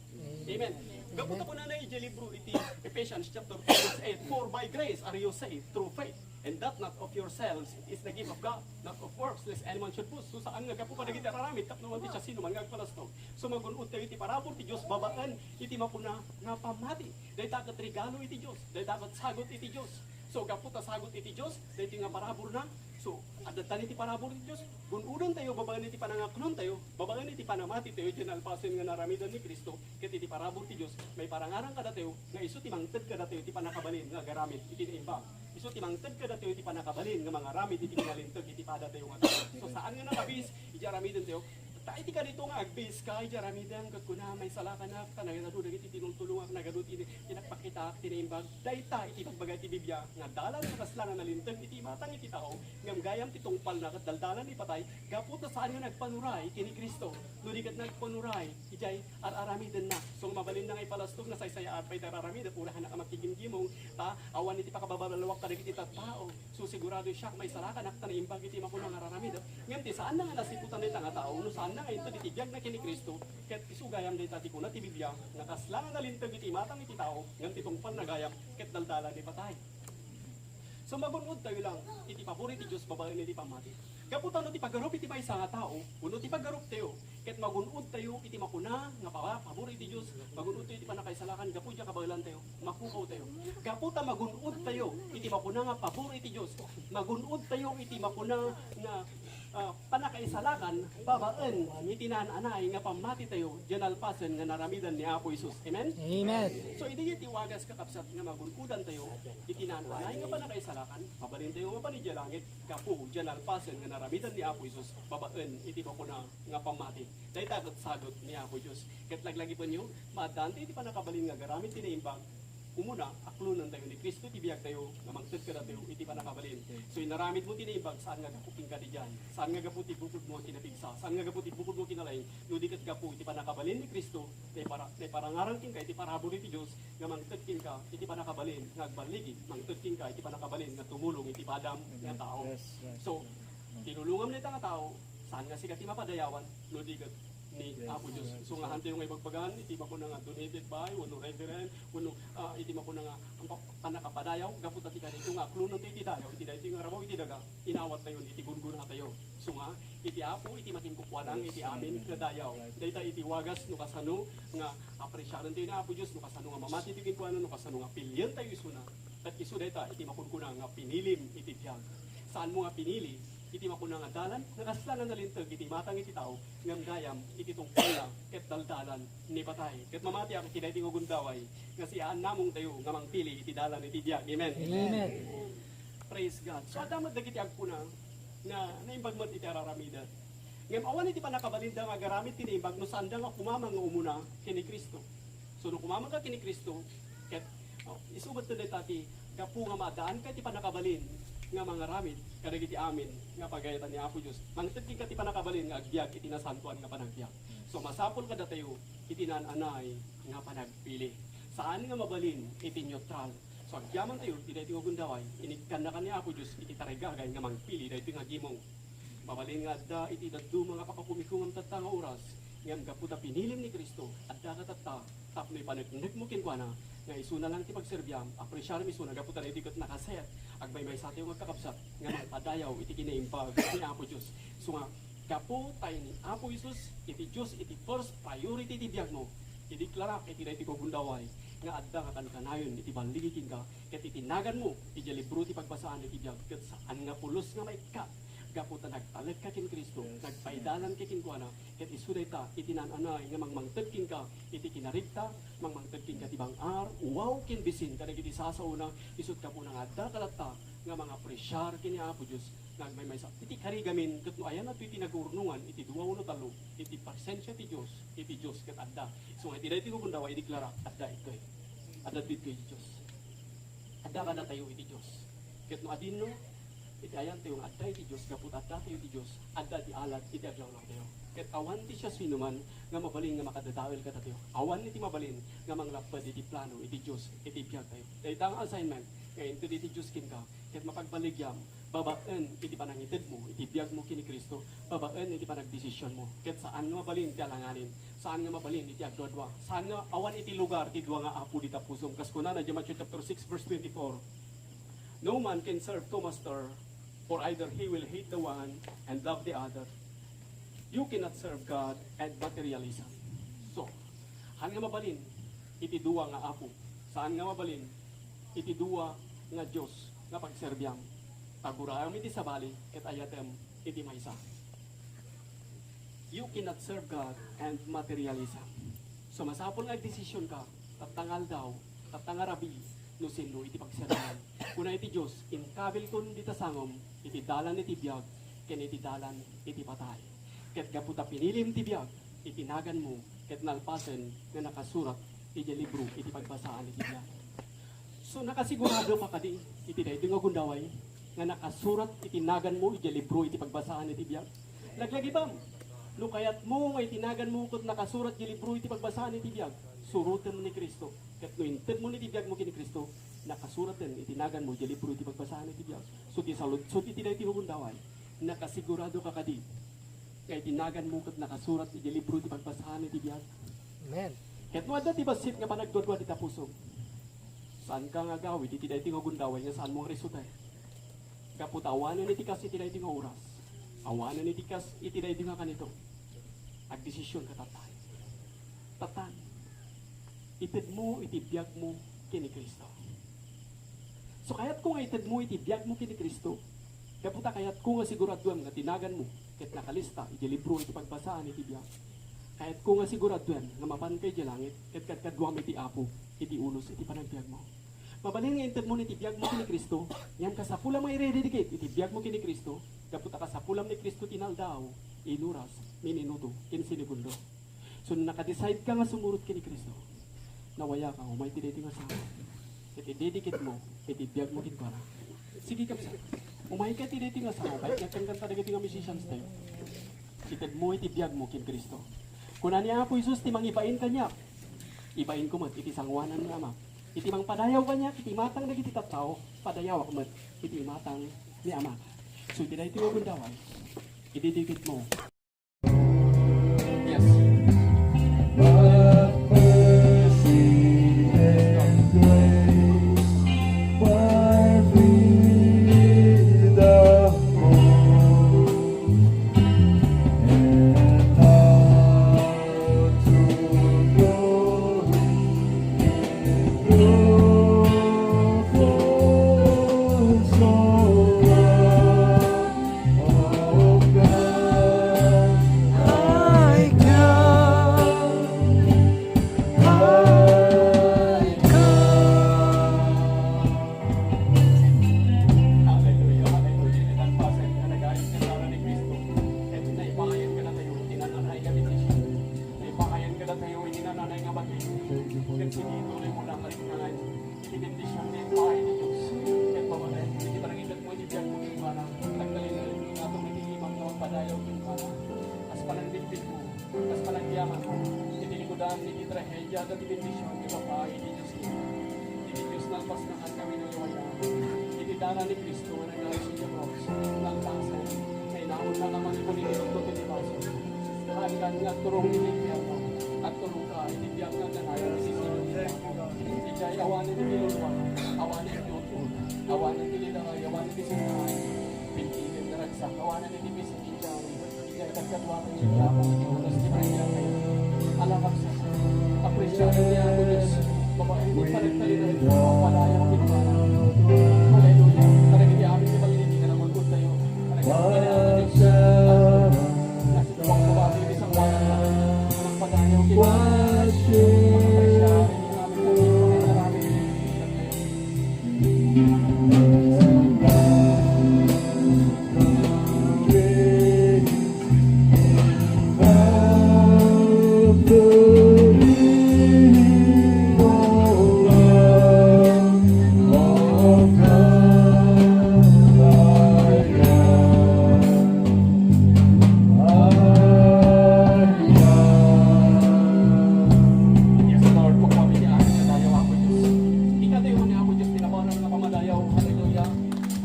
Amen. Gapu ta kunana idiay libro iti Ephesians chapter two, verse eight, "For by grace are you saved through faith, and that not of yourselves, it is the gift of God, not of works, lest any man should boast." So, saan nga gapu kadagiti araramid tapno awan ti siasinoman nga agpalastog. So, magun-odtayo iti parabur ti Dios babaen iti makuna nga pammati. Dayta ket regalo iti Dios. Dayta ket sagut iti Dios. So, gapu ta sagut iti Dios daytoy nga paraburna, so, adda iti parabur ti Dios, gun-odantayo babaen iti panangaklontayo, babaen iti panamatitayo diay nalpasen nga naramiden ni Cristo, ket iti parabur ti Dios, maiparangarang kadatayo nga isu ti mangted kadatayo ti pannakabalin nga agaramid iti naimbag. Isu ti mangted kadatayo ti pannakabalin nga mangaramid iti kinalinteg iti padatayo nga tao. So, saan nga nakabis iti aramidentayo. Ta iti kadito nga agbis ka iti aramidem ket kuna, "Maisalakanak, ta nagadu dagiti tinultulongak, nagadu ti, ti nagpakitaak ti naimbag." Dayta iti ibagbaga ti Biblia nga dalan nga kasla nga nalinteg iti imatang iti tao, ngem gayam ti tungpalna ket daldalan ni patay, gapu ta saan nga nagpanuray ken ni Cristo, no di ket nagpanuray idiay ar-aramidenna. So, mabalinna nga ipalastog, nasaysayaat pay ti ar-aramidek, uray haannak a makigimgimong, ta awan iti pakababalawak kadagiti tattao. So, sigurado siak, maisalakanak ta naimbag iti makuna nga ar-aramidek. Ngem ti saanna nga nasiputan dayta nga tao, no saanna nga inted iti biagna ken ni Cristo, ket isu gayam dayta ti kuna ti Biblia, nga kasla nga nalinteg iti imatang iti tao, ngem ti tungpalna gayam, ket daldalan ni patay. So, magun-odtayo lang iti pabor iti Dios babaen iti pammati. Gapu ta no ti pagarup iti maysa nga tao, wenno ti pagaruptayo, ket magun-odtayo iti makuna nga pa-, pabor iti Dios, magun-odtayo iti pannakaisalakan gapu iti kabaelantayo, mapukawtayo. Gapu ta magun-odtayo iti makuna nga pabor iti Dios, magun-odtayo iti makuna nga, ah, pannakaisalakan babaen iti naan-anay nga pammatitayo diay nalpasen nga naramiden ni Apo Jesus. Amen? Amen. So, idi iti wagas, kakabsat, nga magun-odantayo iti naan-anay nga pannakaisalakan, mabalintayo mapan idiay langit gapu diay nalpasen nga naramiden ni Apo Jesus babaen iti makuna nga pammati. Dayta ket sagut ni Apo Dios. Ket laglagipenyo, maaddaantayo iti pannakabalin nga agaramid ti naimbag. Umuna, aklonentayo ni Cristo ti biagtayo nga mangted kadatayo iti pannakabalin. So, inaramidmo ti naimbag, saan nga gapu kenka diay. Saan nga gapu ti bukodmo a kinapigsa. Saan nga gapu ti bukodmo a kinalaing. No di ket gapu iti pannakabalin ni Cristo, naipara-, naiparangarang kenka iti parabur iti Dios nga mangted kenka iti pannakabalin nga agballigi, mangted kenka iti pannakabalin nga tumulong iti padam nga tao. Yes, yes. So, tinulongam dayta nga tao, saan nga sika ti mapadayawan no di ket ni Apo Dios. So, nga hantayo nga ibagbagan iti makuna nga donated by, wenno reverend, wenno, ah, iti makuna nga ang pa-, pannakapadayaw, gapu ta ti kadaytoy nga aklonentayo iti dayaw, iti daytoy nga rabaw iti daga, inawattayo iti gungunatayo. So nga, iti Apo, iti makinkukuanang iti amin nga dayaw. Dayta iti wagas no kasano nga apresiarentayo ni Apo Dios, no kasano nga mamati ti kenkuana, no kasano nga pilientayo isuna. Ket isu dayta iti makunkuna nga pinilim iti biag. Saanmo nga pinili iti makuna nga dalan nga kasla nga nalinteg iti imatang iti tao, ngem gayam iti tungpalna ket daldalan ni patay. Ket mamatiak iti daytoy nga gundaway nga siaannamongtayo nga mangpili iti dalan iti biag. Amen. Amen. Praise God. So, adda met dagiti agkuna nga naimbag met iti ar-aramidda. Ngem awan iti pannakabalinda nga agaramid ti naimbag no saanda nga kumamang nga umuna ken ni Cristo. So, no kumamangka ken ni Cristo, ket, oh, isu met dayta ti gapu nga maaddaanka iti pannakabalin nga mangaramid kadagiti amin nga pagayatan ni Apo Dios. Mangted kenka ti pannakabalin nga agbiag iti nasantoan nga panagbiag. So, masapul kadatayo iti naan-anay nga panagpili. Saan nga mabalin iti neutral. So, agyamantayo iti daytoy nga gundaway, inikkannaka ni Apo Dios iti tarigagay nga mangpili daytoy nga gimong. Mabalin nga adda iti dadduma nga pakakumikungam tatta nga oras, ngem gapu ta pinilim ni Cristo, addaka tatta tapno ipaneknekmo kenkuana nga isuna lang ti pagserbiam, apresiarem isuna gapu ta daytoy ket nakaset, agmaymaysatayo nga kakabsat nga mangpadayaw iti kinaimbag ni Apo Dios. So nga, gapu ta ni Apo Jesus iti Dios iti first priority ti biagmo, idiklarak iti daytoy nga gundaway nga adda nga kankanayon iti balligi kenka, ket iti naganmo idiay libro ti pagbasaan iti biag, ket saan nga pulos nga maikkat gapu ta nagtalekka ken Cristo, nagpaidalanka kenkuana, ket isu dayta iti naan-anay nga mangmangted kenka iti kinarigta, mangmangted kenka ti bang-ar, uwaw ken bisin kadagiti sasaona, isut' gapuna nga addaka latta nga mangapresiar ken ni Apo Dios nga agmaymaysa. Iti kari gamin, ket no ayanna toy ti nagurnongan iti dua wenno tallo, iti presensia ti Dios, iti Dios ket adda. So nga iti daytoy nga gundaway, idiklarak, adda ittoy. Adda ittoy ti Dios. Adda kadatayo iti Dios. Ket no adinno, iti ayantayo nga adda iti Dios, gapu ta addatayo iti Dios, adda ti alad iti aglawlawtayo. Ket awan ti siasinoman nga mabalin nga makadadael kadatayo. Awan iti mabalin nga manglapped iti plano iti Dios iti biagtayo. Dayta nga assignment nga inted iti Dios kenka, ket mapagbaligyam babaen iti panangitedmo iti biagmo ken ni Cristo, babaen iti panagdesisionmo. Ket saan nga mabalin ti alanganin, saan nga mabalin iti agduadua, saan nga awan iti lugar ti dua nga apo dita pusom. Kas kunana idiay Matthew chapter six, verse twenty-four, "No man can serve two master, for either he will hate the one and love the other. You cannot serve God and materialism." So, saan nga mabalin iti dua nga apo. Saan nga mabalin iti dua nga Dios. nga pagserbiam. Taguraem iti sabali ket ayatem iti maysa. You cannot serve God and materialism. So, masapul nga agdesision ka, tatta nga aldaw, tatta nga rabii, no sino iti pagserbiam. Kuna iti Dios, "Inkabilkon dita sangom iti dalan iti biag ken iti dalan iti patay." Ket gapu ta pinilim ti biag iti naganmo, ket nalpasen nga nakasurat iti libro iti pagbasaan iti biag. So, nakasigurado ka kadi iti daytoy nga gundaway nga nakasurat iti naganmo iti libro iti pagbasaan iti biag? Laglagipem, no kayatmo nga iti naganmo ket nakasurat iti libro iti pagbasaan iti biag, surotem ni Cristo. Ket no intedmo ni ti biagmo ken ni Cristo, nakasuraten iti naganmo iti libro iti pagbasaan iti biag. So, ti saludsod iti daytoy nga gundaway, nakasigurado ka kadi nga iti naganmo ket nakasurat iti libro iti pagbasaan iti biag? Amen. Ket no adda ti bassit nga panagduadua dita pusom, saanka nga agawid iti daytoy nga gundaway nga saanmo nga risuten. Gapu ta awanen iti kas iti daytoy nga oras, awanen iti kas iti daytoy nga kanito, agdesision ka tatta. Tatta, itedmo iti biagmo ken ni Cristo. So, kayatko nga itedmo iti biagmo ken ni Cristo, gapu ta kayatko nga siguraduem nga ti naganmo ket nakalista iti libro iti pagbasaan iti biag. Kayatko nga siguraduem nga mapanka idiay langit ket kadkaduam iti Apo iti unos iti panagbiagmo. Mabalin nga intedmo ni ti biagmo ken ni Cristo, ngem kasapulam nga irededicate iti biagmo ken ni Cristo, gapu ta kasapulam ni Cristo ti naldaw, inuras, miminuto, ken sinigundo. So, no naka-decide ka nga sumurot ken ni Cristo, nawayaka, umay ti daytoy nga sangom. Ket idedicate mo iti biagmo kenkuana. Sige, kabsat. Umay ka iti daytoy nga sangom. Ay, nagkangkanta dagiti nga musicians tayo. Itedmo iti biagmo ken Cristo. Kuna ni Apo Jesus ti mangibain kaniak, ibainko met iti sangoanan ni Ama. Iti mangpadayaw kaniak iti imatang dagiti tattao, padayawak met iti imatang ni Ama. So, iti daytoy nga gundaway, idedicate mo. Yes. Hallelujah, hallelujah. Iti nalpasen nga nagayon ken ni Cristo. Ket naipangayan kadatayo iti nananay nga bendisyon. Naipangayan kadatayo iti nananay nga bagi. Ket sigi, ituloy mo lang nga riknaan iti bendisyon nga impaay ti Dios. Ket babaen iti panangitedmo iti biagmo kenkuana, agtalinaed nga atum iti imam nga magpadayaw kenkuana. Kas panangbigbigmo, kas panagyamanmo, iti likudan iti trahedia dagiti bendisyon nga ipapaay ti Dios kenka. Iti Dios nalpas nga kami nayawaya. Iti dara ni Cristo nga nagdayag iti krus, nalpasen, nga inawonna nga mangipon iti tungtong iti baso. Haan nga agturong iti impierno, agturongka iti biag nga agnanayon iti sirib ti Diablo. Idiay awanen ti luluang, awanen ti utbon, awanen ti lidaay, awanen ti sinnaay, bintigen nga ragsak, awanen iti pis iti Diablo. Idiay kadkaduakan iti Apo iti unos ti panagbiag tayo. Ala, kabsat, apresiaen ni Apo Dios babaen iti panagtalinaed, padayaw kenkuana. Hallelujah. Kadagiti amin ti balin iti nga nagulgod tayo. Kadagiti amin, Apo Dios. Nasipuak ko ba iti sangoanan nga nagpadayaw kenkuana. Apresiaen ni Apo Dios. Yes, Lord, pagpamiliaan nga dayaw, Apo Dios. Ikatayo ni Apo Dios, tinabanan nga pamadayaw. Hallelujah.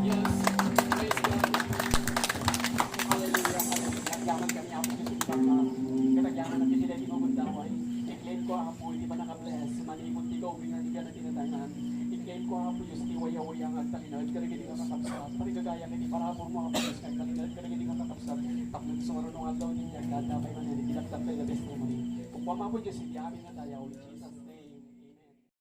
Yes. Praise God. Hallelujah. Hallelujah. Yaman kami, Apo Dios, iti bangka. Katagyaman ang titila di magundaway. I-claim ko, Apo, iti panaka-bless. Manipod ti kaubingan, iti na tinatanan. I-claim ko, Apo Dios, ti wayawaya nga agtalinaed kadagiti nga kakabsat. Panigagayam iti parabur mo, Apo Dios, nga agtalinaed kadagiti nga kakabsat. Tapno sumaro no adlaw iti agdada, pay manen iti dakdak nga testimony. Kukuam, Apo Dios, iti amin nga dayaw.